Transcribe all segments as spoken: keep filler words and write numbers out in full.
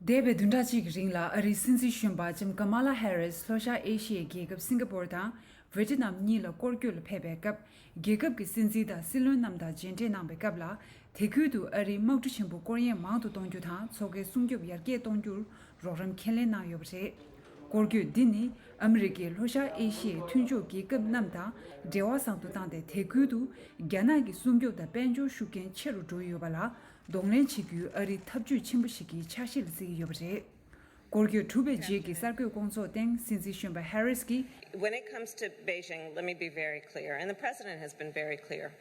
འདས་པའི་བདུན་ཕྲག་གཅིག་གི་རིང་ལ་ཨ་རིའི་སྲིད་འཛིན་གཞོན་པ་ལྕམ་ཀ་མ་ལ་ཧེ་རིས་ལྷོ་ཤར་ཨེ་ཤི་ཡའི་རྒྱལ་ཁབ་སིང་ག་པོར་དང་ཝེ་ཏི་ནམ་གཉིས་ལ་སྐོར་སྐྱོད་ལ་ཕེབས་པའི་སྐབས། རྒྱལ་ཁབ་ཀྱི་སྲིད་འཛིན་དང་སྲིད་བློན་རྣམས་དང་མཇལ་འཕྲད་གནང་བའི་སྐབས་ལ། དེ་ཁུལ་དུ་ཨ་རིའི་དམག་གྲུ་ཆེན་པོ་སྐོར་གཡེང་མང་དུ་གཏོང་རྒྱུ་དང་མཚོ་ཁའི་སྲུང་སྐྱོབ་ཡར་རྒྱས་གཏོང་རྒྱུར་རོགས་རམ་ཁས་ལེན་གནང་ཡོད་པ་རེད། སྐོར་སྐྱོད་འདི་ནི་ཨ་མི་རི་ཀས་ལྷོ་ཤར་ཨེ་ཤི་ཡའི་མཐུན་ཕྱོགས་རྒྱལ་ཁབ་རྣམས་དང་འབྲེལ་བ་བཟང་དུ་བཏང་སྟེ། དེ་ཁུལ་དུ་རྒྱ་ནག་གི་སྲུང་སྐྱོབ་དང་དཔལ་འབྱོར་ཤུགས་རྐྱེན་ཆེ་རུ་འགྲོ་ཡི་ཡོད་པ་ལ། གདོང་ལེན་བྱེད་རྒྱུའི་ཨ་རིའི་འཐབ་ཇུས་ཆེན་པོ་ཞིག་གི་ཆ་ཤས་ལ་བརྩི་གི་ཡོད་པ་རེད། སྐོར་སྐྱོད་གྲུབ་པའི་རྗེས་ཀྱི་གསར་འགོད་སྐོང་ཚོགས་སྟེང་སྲིད་འཛིན་གཞོན་པ་ཧེ་རིས་ཀྱིས། When it comes to Beijing, let me be very clear, and the president has been very clear.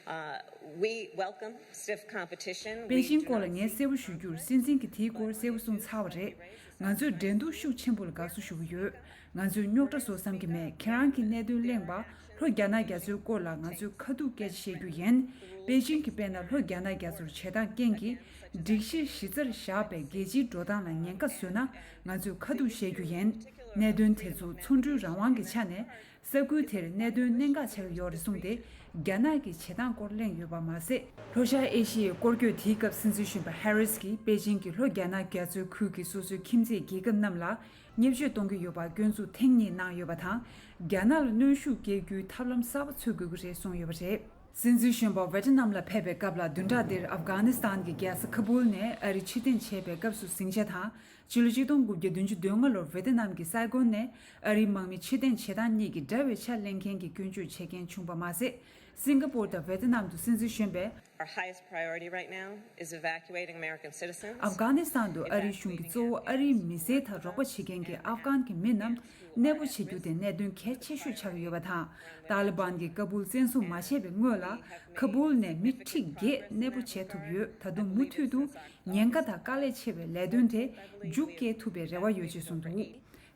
Uh, we welcome stiff competition. པེ་ཅིང་སྐོར་ལ་ངས་གསལ་པོ་ཞུ་རྒྱུར། སྲིད་འཛིན་གྱིས་དེའི་སྐོར་གསལ་པོ་གསུངས་ཚར་བ་རེད། ང་ཚོས་འགྲན་བསྡུར་ཤུགས་ཆེན་པོ་ལ་དགའ་བསུ་ཞུ་གི་ཡོད། ང་ཚོས་རྙོག་དྲ་བཟོ་བསམ་གྱི་མེད། ཁྱེད་རང་གིས་གནད་དོན་གླེང་བ། ལྷོ་རྒྱ་ནག་རྒྱ་མཚོའི་སྐོར་ལ་ང་ཚོས་ཁ་ཐུག་སྐད་ཆ་བཤད་རྒྱུ་ཡིན། པེ་ཅིང་གིས་དཔེར་ན་ལྷོ་རྒྱ་ནག་རྒྱ་མཚོར་བྱེད་སྟངས་རྐྱེན་གྱིས། སྒྲིག་གཞི་གཞི་རྩར་བཞག་པའི་རྒྱལ་སྤྱིའི་འགྲོ་སྟངས་ལ་ཉེན་ཁ་བཟོས་ན། ང་ཚོས་ཁ་ཐུག་བཤད་རྒྱུ་ཡིན། གནད་དོན་དེ་ཚོ་ཚོང་འགྲུལ་རང་དབང་གི་ཆ་ནས། ས་ཁུལ་དེར་གནད་དོན་གནད་འགག་ཆགས་ཀྱི་ཡོད་རེད་གསུངས་ཏེ། རྒྱ་ནག་གི་བྱེད་སྟངས་སྐོར་གླེང་ཡོད་པ་མ་ཟད། ལྷོ་ཤར་ཨེ་ཤི་ཡའི་སྐོར་སྐྱོད་དེའི་སྐབས་སྲིད་འཛིན་གཞོན་པ་ཧེ་རིས་ཀྱིས་པེ་ཅིང་གིས་ལྷོ་རྒྱ་ནག་རྒྱ་མཚོའི་ཁུལ་གྱི་སོ་སོའི་ཁྱིམ་མཚེས་རྒྱལ་ཁབ་རྣམས་ལ་བརྙས་བཅོས་གཏོང་གི་ཡོད་པ་སྐྱོན་འཛུགས་ཐེངས་གཉིས་གནང་ཡོད་པ་དང་། རྒྱ་ནག་ལ་གནོན་ཤུགས་སྐྱེལ་རྒྱུའི་ཐབས་ལམ་གསར་པ་འཚོལ་དགོས་ཀྱི་རེད་གསུངས་ཡོད་པ་རེད། སྲིད་འཛིན་གཞོན་པ་ཝེ་ཏི་ནམ་ལ་ཕེབས་པའི་སྐབས་ལ། བདུན་ཕྲག་འདིར་ཨབ་གྷ་ནི་སི་ཐན་གྱི་རྒྱལ་ས་ཁ་བུལ་ནས་ཨ་རི་ཕྱིར་འཐེན་བྱེད་པའི་སྐབས་སུ་ཟིང་ཆ་དང་། ཕྱི་ལོ་ཆིག་སྟོང་དགུ་བརྒྱ་བདུན་ཅུ་དོན་ལྔ་ལོར་ཝེ་ཏི་ནམ་གྱི་སའི་གོན་ནས་ཨ་རིའི་དམག་མི་ཕྱིར་འཐེན་བྱེད་སྟངས་གཉིས་ཀྱི་འདྲ་བའི་ཆ་གླེང་མཁན་གྱི་སྐྱོན་བརྗོད་བྱེད་མཁན་བྱུང་བ་མ་ཟད། སིང་ག་པོར་དང་ཝེ་ཏི་ནམ་དུ་སྲིད་འཛིན་གཞོན་པས། Our highest priority right now is evacuating American citizens. ཨབ་གྷ་ནི་སི་ཐན་དུ་ཨ་རིའི་གཞུང་གིས་གཙོ་བོ་ཨ་རིའི་མི་སེར་དང་རོགས་པ་བྱེད་མཁན་གྱི་ཨབ་གྷན་གྱི་མི་རྣམས་གནས་སྤོ་བྱེད་རྒྱུ་དེ་གནད་དོན་གལ་ཆེ་ཤོས་ཆགས་ཀྱི་ཡོད་པ་དང་། ཏཱ་ལི་བན་གྱིས་ཀ་བུལ་བཙན་བཟུང་མ་བྱས་པའི་སྔོན་ལ། ཁ་བུལ་ནས་མི་ཁྲི་བརྒྱད་གནས་སྤོ་བྱས་ཐུབ་ཡོད། ད་དུང་མུ་མཐུད་དུ་ཉེན་ཁ་དང་དཀའ་ལས་ཆེ་བའི་ལས་དོན་དེ་མཇུག་སྐྱེལ་ཐུབ་པའི་རེ་བ་ཡོད་ཅེས་གསུངས་འདུག་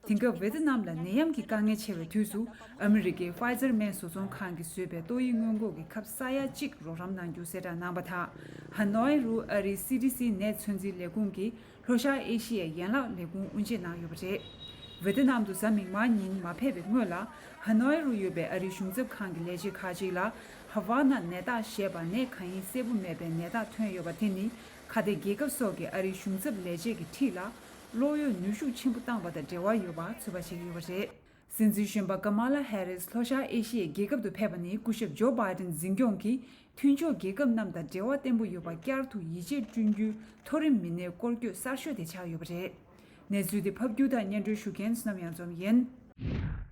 དེང་སྐབས་ཝེ་ཏི་ནམ་ལ་ནད་ཡམས་ཀྱི་དཀའ་ངལ་ཆེ་བའི་དུས་སུ། ཨ་མི་རི་ཀའི་Pfizer་སྨན་བཟོ་ཚོང་ཁང་གིས་བཟོས་པའི་ཏོག་དབྱིབས་སྔོན་འགོག་གི་ཁབ་ས་ཡ་གཅིག་རོགས་རམ་གནང་རྒྱུ་གསལ་བསྒྲགས་གནང་བ་དང་། ཧ་ནོའི་རུ་ཨ་རིའི་སི་ཌི་སི་ནད་ཚོད་འཛིན་ལས་ཁུངས་ཀྱི་ལྷོ་ཤར་ཨེ་ཤི་ཡའི་ཡན་ལག་ལས་ཁུངས་དབུ་འབྱེད་གནང་ཡོད་པ་རེད། ཝེ་ཏི་ནམ་དུ་གཟའ་མིག་དམར་ཉིན་མ་ཕེབས་པའི་སྔོན་ལ། ཧ་ནོའི་རུ་ཡོད་པའི་ཨ་རིའི་གཞུང་ཚབ་ཁང་གི་ལས་བྱེད་ཁག་ཅིག་ལ། ཧ་ཝ་ན་ནད་རྟགས་ཞེས་པ་ནད་གང་ཡིན་གསལ་པོ་མེད་པའི་ནད་རྟགས་ཐོན་ཡོད་པ་དེ་ནི། ཁ་གཏད་རྒྱལ་ཁབ་སོགས་ཀྱི་ཨ་རིའི་གཞུང་ཚབ་ལས་བྱེད་ཀྱི་འཁྲིས་ལ། གློག་གཡོག་ནུས་ཤུགས་ཆེན་པོ་བཏང་བ་དང་འབྲེལ་བ་ཡོད་པ་ཚོད་དཔག་བྱེད་ཀྱི་ཡོད་པ་རེད། སྲིད་འཛིན་གཞོན་པ་ཀ་མ་ལ་ཧེ་རིས་ལྷོ་ཤར་ཨེ་ཤི་ཡའི་རྒྱལ་ཁབ་ཏུ་ཕེབས་པ་ནི། སྐུ་ཞབས་ཇོ་བྷའི་ཏིན་འཛིན་སྐྱོང་གིས་མཐུན་ཕྱོགས་རྒྱལ་ཁབ་རྣམས་དང་འབྲེལ་བ་བརྟན་པོ་ཡོད་པར་བསྐྱར་དུ་ཡིད་ཆེས་བསྐྲུན་རྒྱུའི་མཐོ་རིམ་མི་སྣའི་སྐོར་སྐྱོད་གསར་ཤོས་དེ་ཆགས་ཡོད་པ་རེད། གནས་ཚུལ་དེ་ཕབ་སྒྱུར་དང་སྙན་སྒྲོན་ཞུ་མཁན་བསོད་ནམས་གཡང་འཛོམས་ཡིན།